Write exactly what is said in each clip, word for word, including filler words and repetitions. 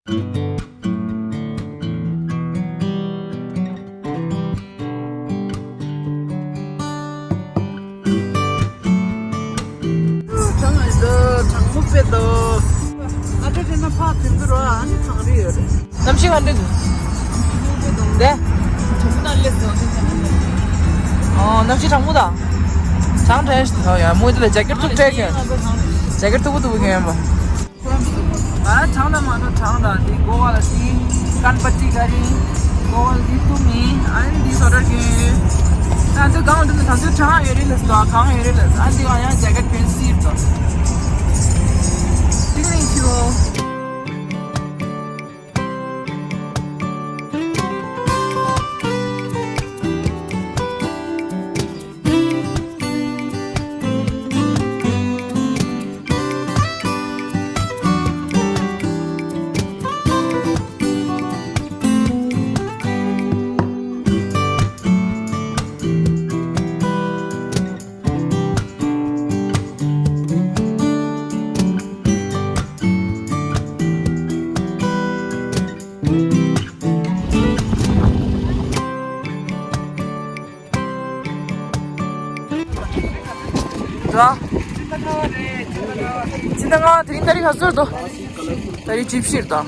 གྲང་མོ་དཔེ་འདུག་ཨ་ཏྲ་ཏྲ་ན་ཕར་ཐོན་དུས་ར་ཨ་ནི་གངས་རི་ཡོད་རེད། གནམ་གཤིས་ག་འདྲ་འདུག་དེ། ཨོ་གནམ་གཤིས་གྲང་མོ་དང་། གྲང་དྲན་ཨོ་ཡ་མོ་དེ་ལ་ཇེ་ཀེཊ་ཐུག་སྤྲད་ཀྱི། ཇེ་ཀེཊ་མཐུག་པོ་མཐུག་པོ་གྱོན་ཡོད་པ། ཨ་གྲང་དང་མ་གཏོགས་གྲང་དང་དེ་མགོ་བ་ལ་དེ་ཀན་པ་ཏི་ག་རེ། མགོ་བ་ལ་དེ་གཏུམ་མི་ཨ་ནི་དེ་སོ་ཏྲ་གྱོན་ཡོད། ད་ཚོད་གང་དུ་ནི་ད་ཚོད་གྲང་ཨེ་རེད་ལ་སོ་གང་ཨེ་རེད་ལ་ཨ་འདི་ག་ཡང་ཇེ་ཀེཊ་གྱོན་སྲིད་དོ། དེ་ནས་ཕྱི་ལོ། འདྲ། ཕྱི་ཟླ་ལྔ་དེ་རིང་ཏ་རིག་ག་ཚོད་འདུག་ཏ་རིག་བཅུ་བཞི་འདུག་ཨ།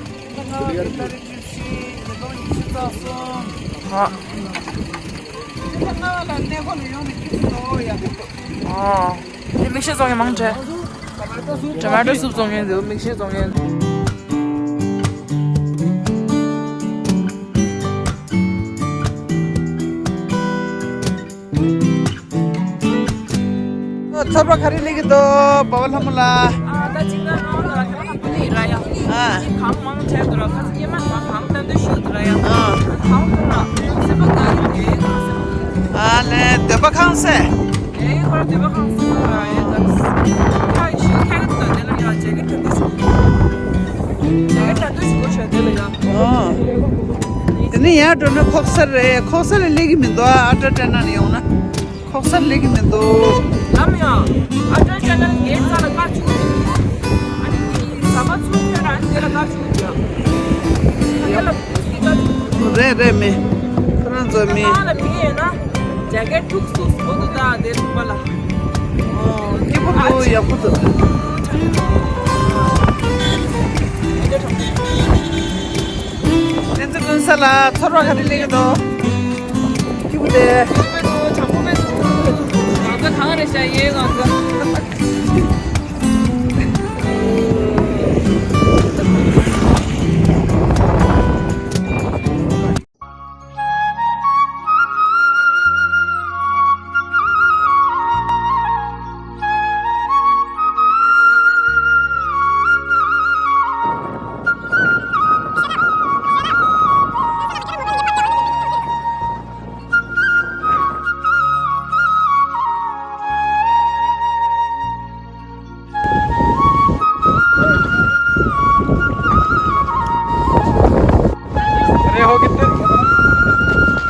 ཨ། དེ་མིག་ཤེལ་བཙོང་མཁན་མང་དྲགས། ཊོ་མ་ཊོ་སུབ་བཙོང་མཁན་འདུག་མིག་ཤེལ་བཙོང་མཁན། ཚོར་བ་ག་རེ་སླེབས་ཀྱི་འདུག་པ་པ་ལྷ་མོ་ལགས། ཨ་ད་ཅི་འདྲ་ནང་ལ་ཁ་ཁ་པོ་ནི་ར་ཡ། ཨ། གང་མང་བྱས་འདུག་ར་ཁ་ཚ་སྐྱེས་མ་མ་གང་བསྟན་འདུག་ཤོད་འདུག་ར་ཡ། ཨ། གང་འདུག་ར་སེམས་པ་དགའ་གི་འདུག་ཨེ་གང་སེམས། ཨ་ལས་འདོད་པ་ཁེངས་སེ། ཨེ་ཁོ་ར་འདོད་པ་ཁེངས་སེ་འདུག་ར་ཡ་ད། ཁ་ཤས་ཁ་གི་འདུག་དེ་ལ་ཡ་ཇེ་ཀེཊ་དྲན་འདུག་ཤོད། ཇེ་ཀེཊ་དྲན་འདུག་ཤོད་དེ་ལ་ཡ། ཨོ། དེ་ནས་ཡར་འགྲོ་ན་ཁོག་སར་རེད། ཁོག་སར་ལ་སླེབས་ཀྱི་མི་འདུག་ཨ་ཨ་ཏྲ་ཏྲ་ན་ལ་ཡོང་ན། ཁོག་སར་སླེབས་ཀྱི་མི་འདུག་ལམ་ཡང་ཨ་ཏྲ་ཅ་ནལ་ངའི་རྩ་ལ་དཀར་ཆུ་ཡོད། ཨ་ནི་དེ་ཟ་མ་ཚུར་ཐོན་ན་ཨ་ནི་དེ་ལ་དཀར་ཆུ་ཡོད། ཨ་དེ་ལ་ཕུ་སི་དཀར་ཆུ་ཡོད། རེད་རེད་མེད། ཁོ་རང་ཚོ་མི། ཁ་ལ་མི་ཡོད་ན་ཇེ་ཀེཊ་ཐུག་སུ་སུ་འདུག་ད་དེ་ཐུག་པ་ལ། ཨོ་སྐྱིད་པོ་འདུག་ཡག་པོ་འདུག་ཨ་ཅག་ཁྲོམ། བསྟན་འཛིན་ཀུན་གསལ་ལགས་ཚོར་བ་ག་རེ་སླེབས་ཀྱི་འདུག་སྐྱིད་པོ་རེད། སྐྱིད་པོ་འདུག་དྲང་པོ་མེད་འདུག་ང་ཚོ་གང་རེད་ཤག་ཡེ་ང་ཚོ།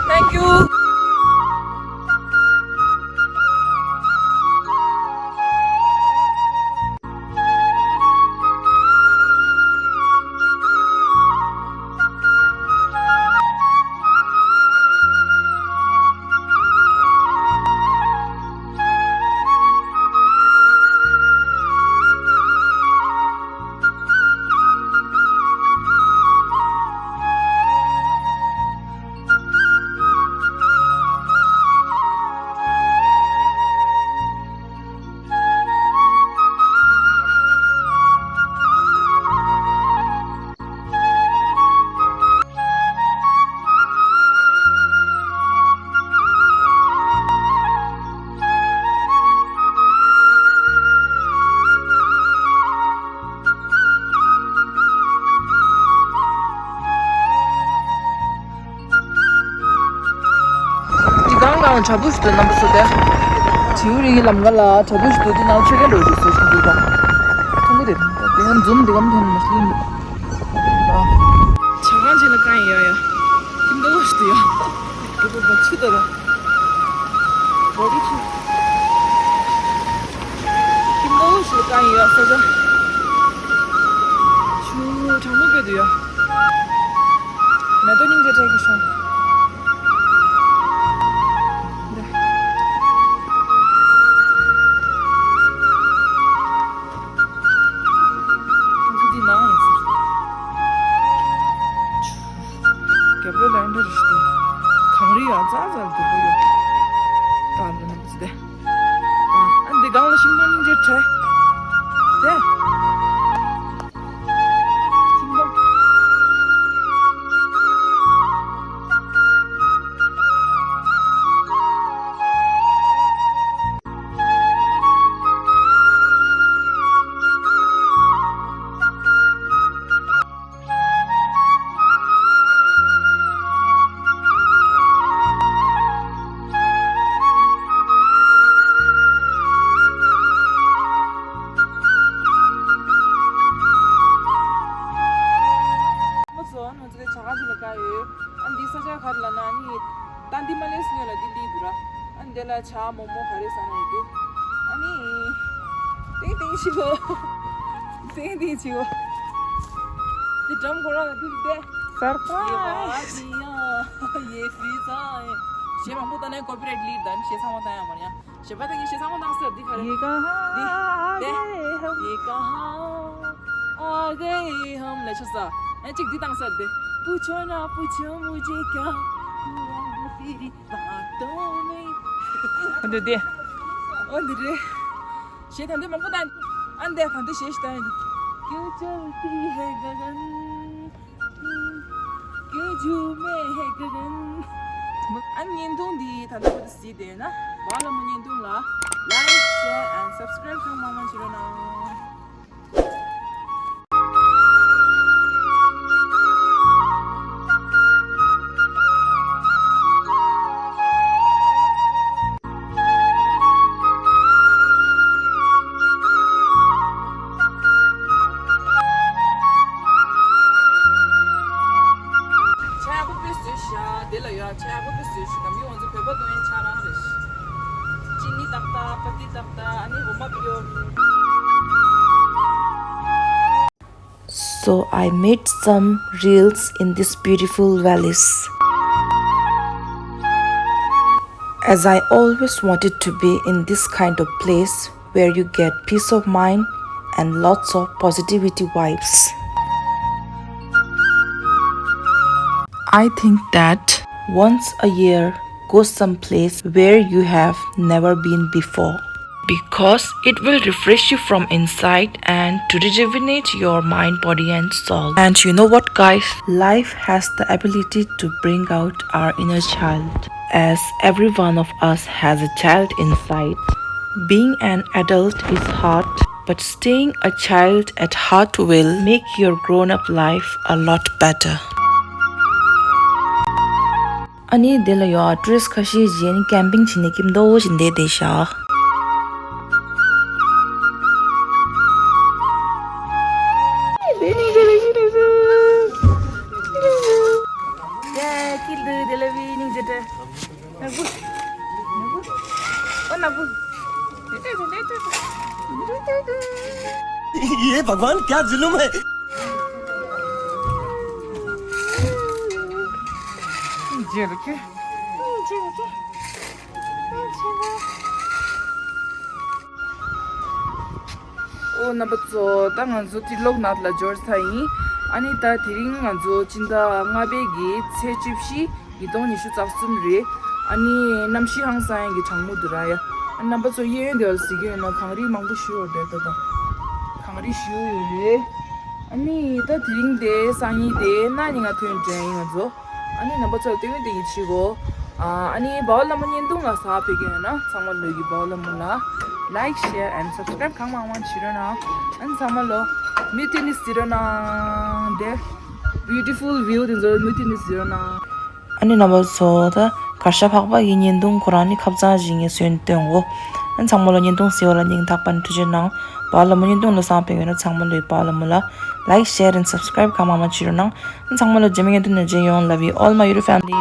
Thank you. འདི་གང་གང་དྲ་འབུ་ཞིག་འདུག་རྣམ་པ་ཚོ་དེ། བྱིའུ་རིགས་ཀྱི་ལམ་ཁ་ལ་དྲ་འབུ་ཞིག་འདུག་འདི་ནང་ཆོས་རྒྱལ་ལོ་རྒྱུས་ཟེར་ཞིག་འདུག་ད། མཐོང་གི་རེད། དེ་ཡང་འཛུམ་འདི་གམ་འཐེན་མ་ཤེས་འདུག་ད། ཇ་ཁང་ཅིག་ལ་གང་ཡོད་ཡ། ཁྱིམ་ཐོག་ཞིག་འདུག་ཡ། དེ་པོ་བ་ཆུ་ད་ད། བ་གི་ཆུ། ཁྱིམ་ཐོག་ཞིག་ལ་གང་ཡོད་ས་ཆ། ཆུ་གྲང་མོ་དཔེ་འདུག་ཡ། མེ་ཏོག་སྙིང་རྗེ་སྤྲད་ཀྱི་ཤོག་འདི། ང་ཚོ་འདི་ནང་ཡིན་ཟེར། རྒྱབ་ལོགས་ལ་འདྲ་རེ་ཞིག་འདུག་གངས་རི་ཡང་ཙག་ཙག་འདུག་གོ་ཡོད། ད་འདི་ནང་ཚོ་དེ། ཨ་འདི་སྒང་ལ་ཤིང་སྡོང་སྙིང་རྗེ་བྲལ། དེ། ཤིང་སྡོང་། ང་ཚོ་ང་ཚོ་གི་བྱ་ག་ཅིག་ལ་བཀག་ཡོད། ཨ་འདི་ས་ཆ་ག་རེ་ལབ་ན་ཨ་ནི། ད་འདི་མ་སླེབས་སྔོན་ལ་འདི་སླེབས་འདུག་ར། ཨ་འདི་ལ་ཇ་མོག་མོག་ག་རེ་ཟ་ན་ཡོད་འདུག་ཨ་ནི། ཏིང་ཏིང་ཞིག་གོ་ཏིང་ཏིང་ཞིག་གོ་འདི་འགྲམ་ཁོ་རང་ལ་འདི་བལྟས། སར་པ་རའི་སི། ཡེ་ཧྥི་ཛ་ཨེ། གཞས་མང་པོ་བཏང་ན་ཀོ་པི་རའིཊ་ལེབ་ད། གཞས་ཚང་མ་བཏང་ཡ་མ་རེད་ཡ། གཞས་པ་དེ་གིས་གཞས་ཚང་མ་བཏང་ཟེར། འདི་ག་རེ། ये कहाँ འདི། དེ། ये कहाँ आ गए हम ལས་ཆོག་ས། ཨ་གཅིག་འདི་བཏང་ཟེར། དེ། पूछो ना पूछो मुझे क्या हुआ है तेरी बातों में འདི་དེ། འོ་འདི་རེད། གཞས་ད་འདི་མང་པོ་བཏང་། ཨ་འདི་ད་འདི་གཞས་ཤིག་བཏང་ཡིན། क्यों चलती है गगन क्यों झूमे है गगन ཨ་བརྙན་ཐུང་འདི་ད་ལྟ་བར་དུ་གཟིགས་བསྡད་ན། བ་ལ་མོ་བརྙན་ཐུང་ལ་like share and subscribe གང་མང་མང་བྱེད་རོགས་གནང་། ཆ་ཡག་པོ་དཔེ་བཟོས་ཤག་དེ་ལ་ཡ་ཆ་ཡག་པོ་དཔེ་བཟོས་ཤག་ནམ་རྒྱུན་ང་ཚོ་བོད་པ་གཏོང་ཡ་ཆ་རང་རེད། ཅི་ནི་ཏག་ཏག་པ་ཏི་ཏག་ཏག་ཨ་ནི་འོ་མ་ཕིའོ། So I made some reels in this beautiful valleys. As I always wanted to be in this kind of place where you get peace of mind and lots of positivity vibes. I think that once a year, go someplace where you have never been before. Because it will refresh you from inside and to rejuvenate your mind, body, and soul. And you know what, guys? Life has the ability to bring out our inner child, as every one of us has a child inside. Being an adult is hard, but staying a child at heart will make your grown up life a lot better. ཨ་ནི་དེ་ལ་ཡོད་ཊུ་རིསི་ཁ་ཤས་ཀྱིས་ཨ་ནི་ཀེམ་པིང་བྱེད་ནས་ཀིམ་ཏོ་བྱེད་བསྡད་བསྡད་ཤག ये भगवान क्या जुल्म है। ཨོ་རྣམ་པ་ཚོ། ད་ང་ཚོ་ཏི་ལོག་ནཱཐ་ལ་འབྱོར་ཚར་ཡིན། ཨ་ནི་ད་དེ་རིང་ང་ཚོ་སྤྱི་ཟླ་ལྔ་པའི་གི་ཚེས་བཅུ་བཞི། ཉིས་སྟོང་ཉི་ཤུ་རྩ་གསུམ་རེད། ཨ་ནི་གནམ་གཤིས་ཧང་སང་ཡག་གི་གྲང་མོ་འདུག་ར་ཡ། ཨ་རྣམ་པ་ཚོ་གཡས་གཡོན་དེ་བ་ལ་གཟིགས་ཀྱི་ཡོད་ན་གངས་རི་མང་པོ་ཞིག་ཡོད་རེད་ད། ད་གངས་རི་ཞིག་ཡོད་རེད། ཨ་ནི་ད་དེ་རིང་དེ་སང་ཉིན་དེ་གནངས་ཉིན་ང་ཐོན་འགྲོ་ཡིན་ང་ཚོ། ཨ་ནི་རྣམ་པ་ཚོ་ལ་སྟོན་ཡོད་དེ་ཡིད་ཆེས་གོ། ཨ་ནི་བའོ་ལ་མོ་བརྙན་ཐུང་ལ་གཟིགས་ཕེབས་ཀྱི་ཡོད་ན་ཚང་མ་ལོ་ཡི་བའོ་ལ་མོ་ལ་like share and subscribe གང་མང་མང་བྱེད་རོགས་གནང་། ཨ་ནི་ཚང་མ་ལོ་མུ་མཐུད་ནས་གཟིགས་རོགས་གནང་དེ། Beautiful view དེ་ཚོ་མུ་མཐུད་ནས་གཟིགས་རོགས་གནང་། ཨ་ནི་རྣམ་པ་ཚོ། ད་གར་ཞ་འཕགས་པ་གི་བརྙན་ཐུང་ཁོ་རང་ནི་ཁབ་ཚང་ཞིག་ངས་བཟོས་ནས་སྟོན་གོ། ཨ་ནི་ཚང་མ་ལོ་བརྙན་ཐུང་གཟིགས་པ་ལ་སྙིང་ཐག་པ་ནས་ཐུགས་རྗེ་གནང་། བའོ་ལ་མོ་བརྙན་ཐུང་ལ་གཟིགས་ཕེབས་ཡོད་ན་ཚང་མ་ལོ་ཡི་བའོ་ལ་མོ་ལ་like share and subscribe གང་མང་མང་བྱེད་རོགས་གནང་། ཨ་ནི་ཚང་མ་ལོ་རྗེས་མའི་བརྙན་ཐུང་ནས་མཇལ་ཡོང་། Love you all my YouTube family.